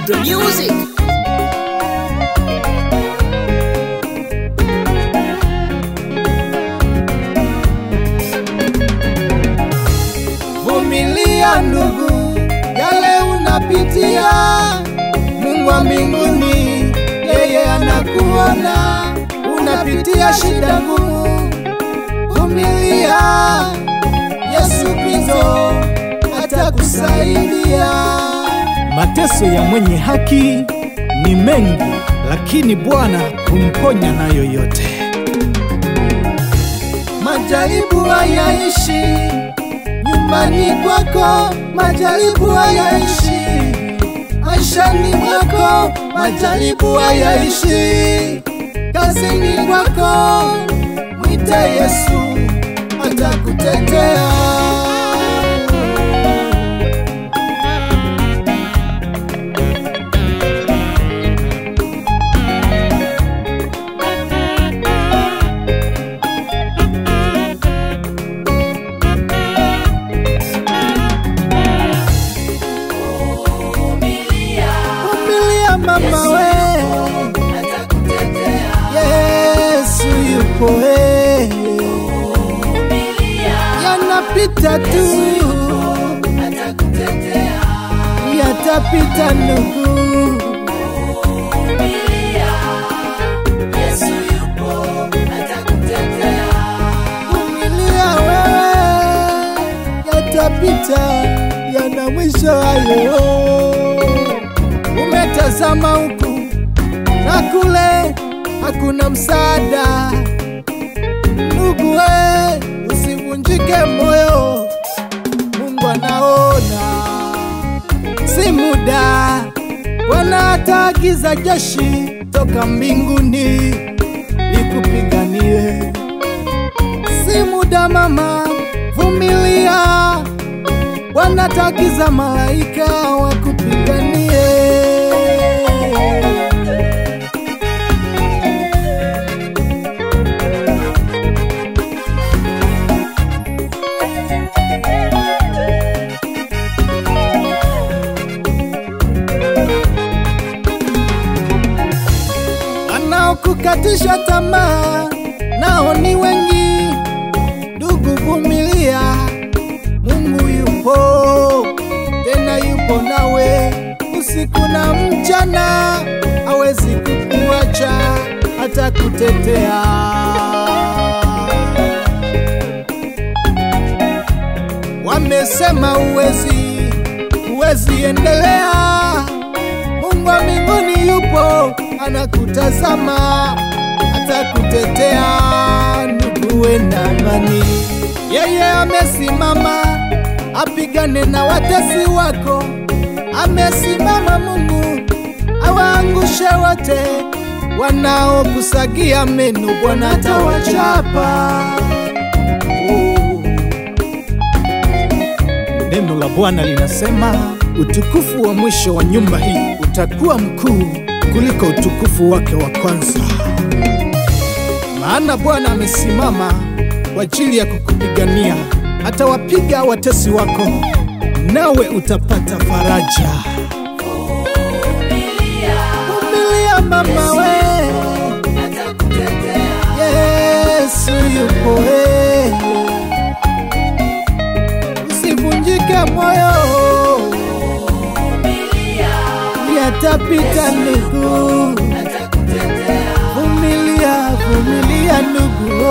Ibra Music. Vumilia ndugu, yale unapitia, Mungu wa mbinguni yeye anakuona. Unapitia shida ngumu, vumilia, Yesu Kristo atakusaidia. Mateso ya mwenye haki ni mengi, lakini Bwana humponya nayo yote. Majaribu hayaishi nyumbani kwako, majaribu hayaishi maishani mwako, majaribu hayaishi kazini kwako. Mwite Yesu atakutetea. Vumilia mama we, Yesu yupo we, yanapita tu, yatapita ndugu. Vumilia wewe, yatapita, yana mwisho hayo. Umetazama huku na kule, hakuna msaada. Ndugu we, usivunjike moyo, Mungu anaona. Si muda, Bwana ataagiza jeshi toka mbinguni likupiganie. Si muda mama, vumilia, Bwana ataagiza malaika wakupiganie. Wanaokukatisha tamaa nao ni wengi, ndugu vumilia, Mungu yupo, tena yupo nawe usiku na mchana, hawezi kukuacha, atakutetea. Wamesema huwezi endelea, Mungu wa mbinguni yupo, anakutazama, atakutetea. Ndugu we na amani, yeye amesimama apigane na watesi wako. Amesimama Mungu awaangushe wote wanaokusagia meno, Bwana atawachapa. Oh. Neno la Bwana linasema utukufu wa mwisho wa nyumba hii utakuwa mkuu kuliko utukufu wake wa kwanza. Maana Bwana amesimama kwa ajili ya kukupigania, atawapiga watesi wako, nawe utapata faraja. Vumilia mama we, Yesu yupo we, usivunjike moyo, yatapita ndugu. Vumilia, vumilia ndugu.